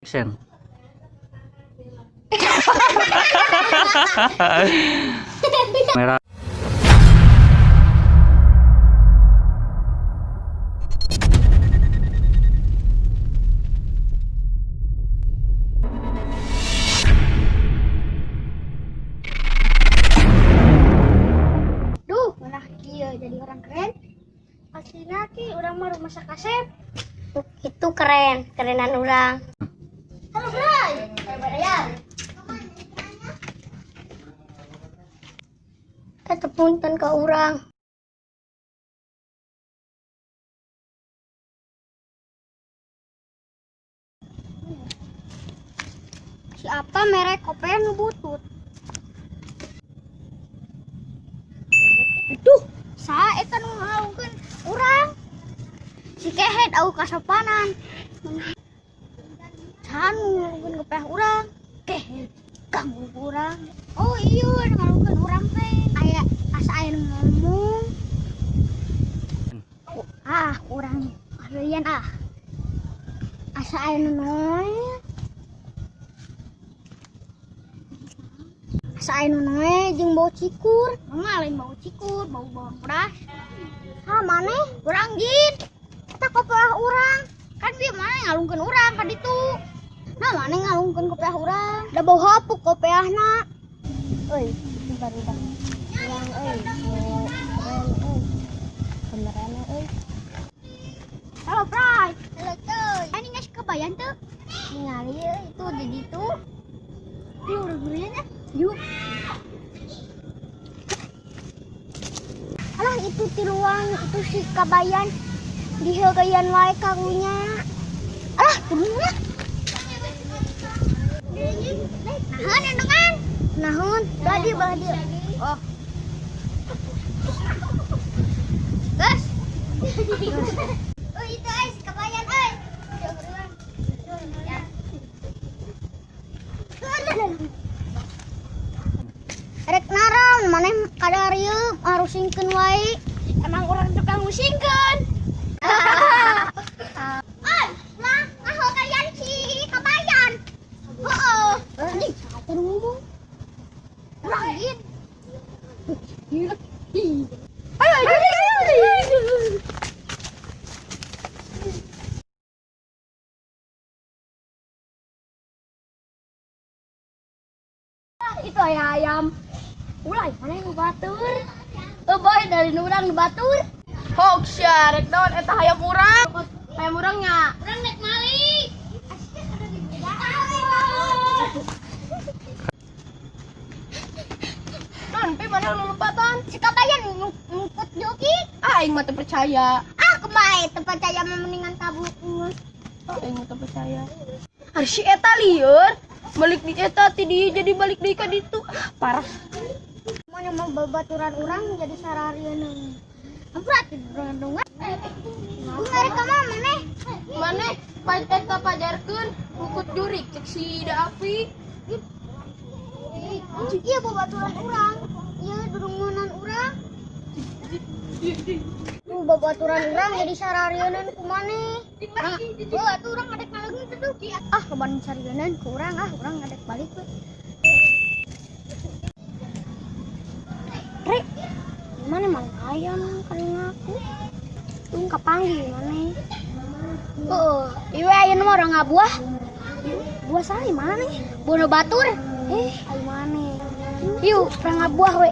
Action. Merah. Duh, malah kieu jadi orang keren. Aslinya ki urang mah rumah sakasep. Itu keren, kerenan orang. Halo, Bray. Bayar. Tetep punten ke orang. Siapa merek kopi nu butut? Duh, saha eta nu ngalungkeun urang? Si kehed au kasopanan. Saha nu ngalungkeun kopiah urang? Kehed ganggu urang. Oh iya, nu ngalungkeun urang teh. Aya asa aya nu ngomong. Ah, urang ahlian ah. Asa aya nu noel. Asa aya nu noe jeung bau cikur. Mangga lain bau cikur, bau bawang pedas. Ha maneh? Urang jin. Eta kopiah urang. Kan dia maneh ngalungkeun urang ka ditu. Nah maneh ngalungkeun kopiah urang. Da bau hapuk kopiahna. Euy, bentar, bentar. Urang euy, nu keren euy. Beneran euy. Halo, Bray. Halo, tuh. Ini nggak kebayang tuh. Ningali euy itu di ditu. Yuk, urang beliin ya. Yuk. Alah itu tiluan, itu si kabayan. Diheureuyan wae karunya. Alah, turun lah. Nahan, endengan. Naon? Belah dieu, belah dieu. Oh. Gas. Oh, itu euy, si kabayan euy. Ya. Rek naraon maneh kadarieu ngarusingkeun wae. Emang urang tukang musingkeun. Ay, lah, ngaho kalian si kabayan. Heeh. Anjing, saha nu ngomong? Urang jin. Ayo, ayo, ayo, ayo. Itu ayam. Ulah, mana yang batur? Eh, boy, dari urang nu batur. Hoax ya, rek naon eta hayam urang. Hayam urangnya. Urang nek malik. Non, pi mana lu lompatan? Si kabayan ngikut joki. Ah, aing mah teu percaya. Ah, kemae teu percaya mah mendingan kabur. Ah, aing mah teu percaya. Ari si eta lieur, balik di eta ti dieu jadi balik deui ka ditu. Ah, parah. Mana mau babaturan urang jadi sararieun. Ampura teh dongeng. Mereka mah maneh. Maneh pa eta pajarkeun bukut jurik cek si Da Api. Iya babaturan urang. Iya durungunan urang. Babaturan urang jadi sararieun ku maneh. Nah, oh, atuh urang ngadek ngaleungit atuh. Ah, kaban sarieun ku urang, ah urang ngadek balik we. Rek, mana mang ayam kali ngaku. Tung kapanggih maneh. Heeh, ieu ayeuna mah urang ngabuah. Buah saha maneh? Buah batur. Eh, ayo maneh. Yuk, urang ngabuah we.